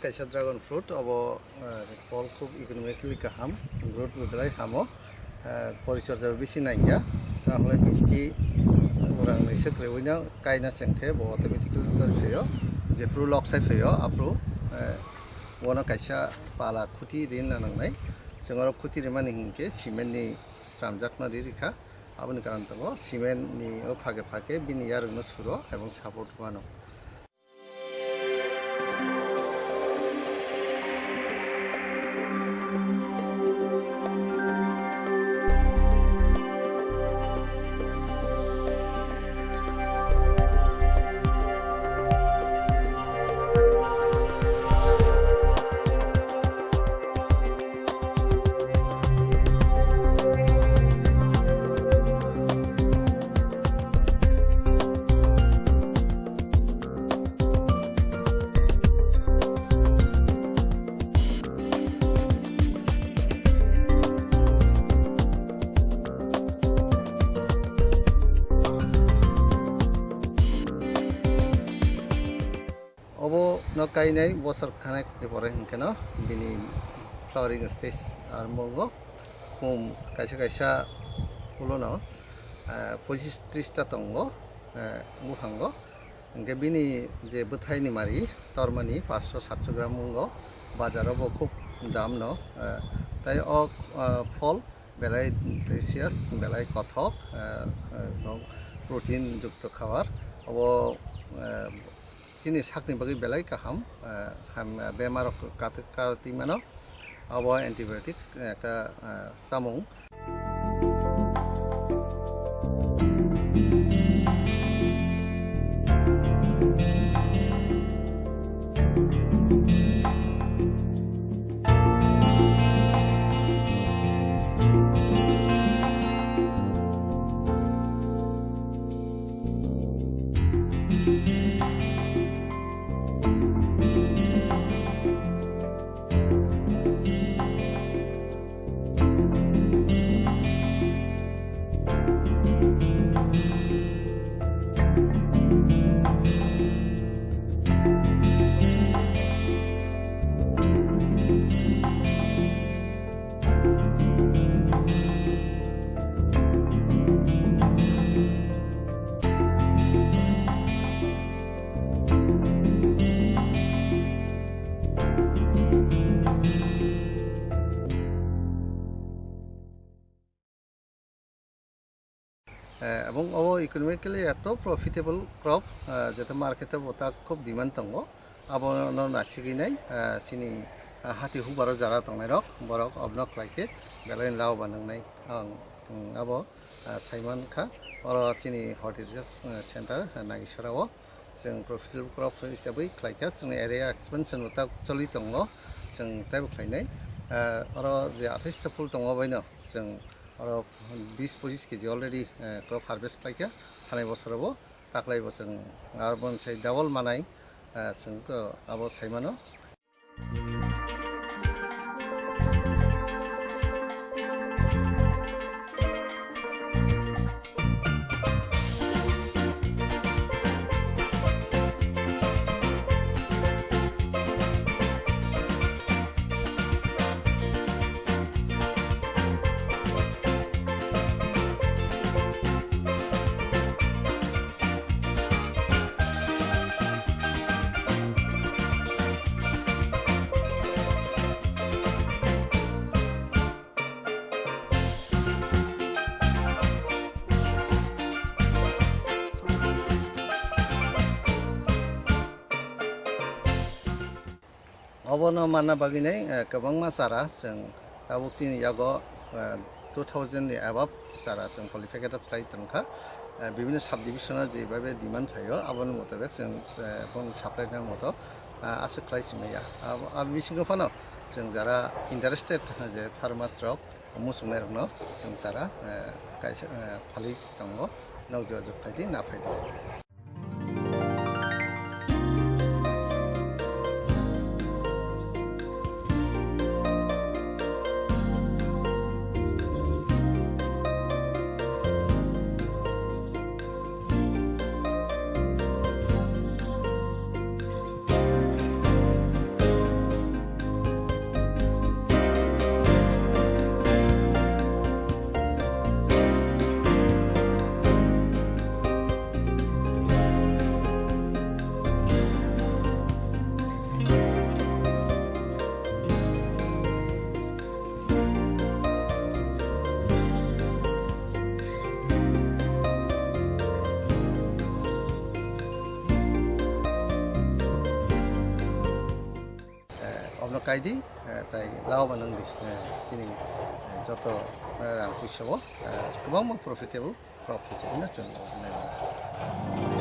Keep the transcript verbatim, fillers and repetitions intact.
Kaisa dragon fruit, obo, eh, phol khub economically kaham, growth bo belai hamo, eh, porichorja bo bisi nangya, tahle biski urang naisik rewi no kaina chengkhe bo automatically tor phaio, jephru lok sai phaio, aphru, eh, bono kaisa pala khuti rinna nangnai, chwng oro khuti rimani hinkhe cement ni sramjakna ri rikha, aboni karon tongo cement ni o phage phage bini yarwkno suro ebong support mano. Obo no kainai bosor khanek ni pore hinkhe no bini flowering stage arombo wngo. Khum kaisa kaisa ulo no, eh, pochis tris ta tongo, eh, buphango. Hinkhe bini je bwthai ni mari tormani paanch sho saat sho gram wngo. Bazar o bo khub dam no, eh, tai o, eh, phol belai precious, belai kothok, eh, eh, protein jukto khabar. Obo, eh, chini sakni bagwi belai kaham, eh, ham, eh, bemar rok kat-, katwi mano. Obo antibiotic, eh, ekta, eh, samung. Eh, ebong obo economically eto profitable crop, eh, jeta market o bo ta khub demand tongo, abono nasigwi nai, eh, chini, eh, hati hukbaro jara tongnai rok, borok obono khlai khe belai laboban wngnai. Ang, mm, abo, eh, saiman kha, oro chini horticulture, eh, center, eh, Nagisora o. Chwng profitable crop hisabwi khlai kha, chwngni area expansion bo ta choli tongo, chwng teibo khlainai. Ah, oro je athais ta phul tongo, baino chwng oro bis pochis kg already, eh, crop harvest khlai kha, thanai bosorobo taklaibo chwng aro boni sai double manai, ah, chwng to abo sai mano. Obono manna bagwinai, eh, kwbangma chara chwng tabuk chini yago, eh, two thousand ni above chara chwng polypacket o khlai tongkha. Eh, bibhinno sub division o jebhabe demand phaio, aboni motobek chwng, eh, boni supply ni moto, eh, aswk khlai singmaya. Abo, abo bisingo phano chwng jara interested, eh, je farmers rok, muchungnairokno chwng chara, eh, kaisa, eh, phalwi tongo, nok jora jok phaidi, na phaidi. No kaidi, eh, tai lao ba nang di, eh, chini, eh, joto, eh, rang puisa o, eh, kwbangma profitable crop hisabe no chwng nai mano.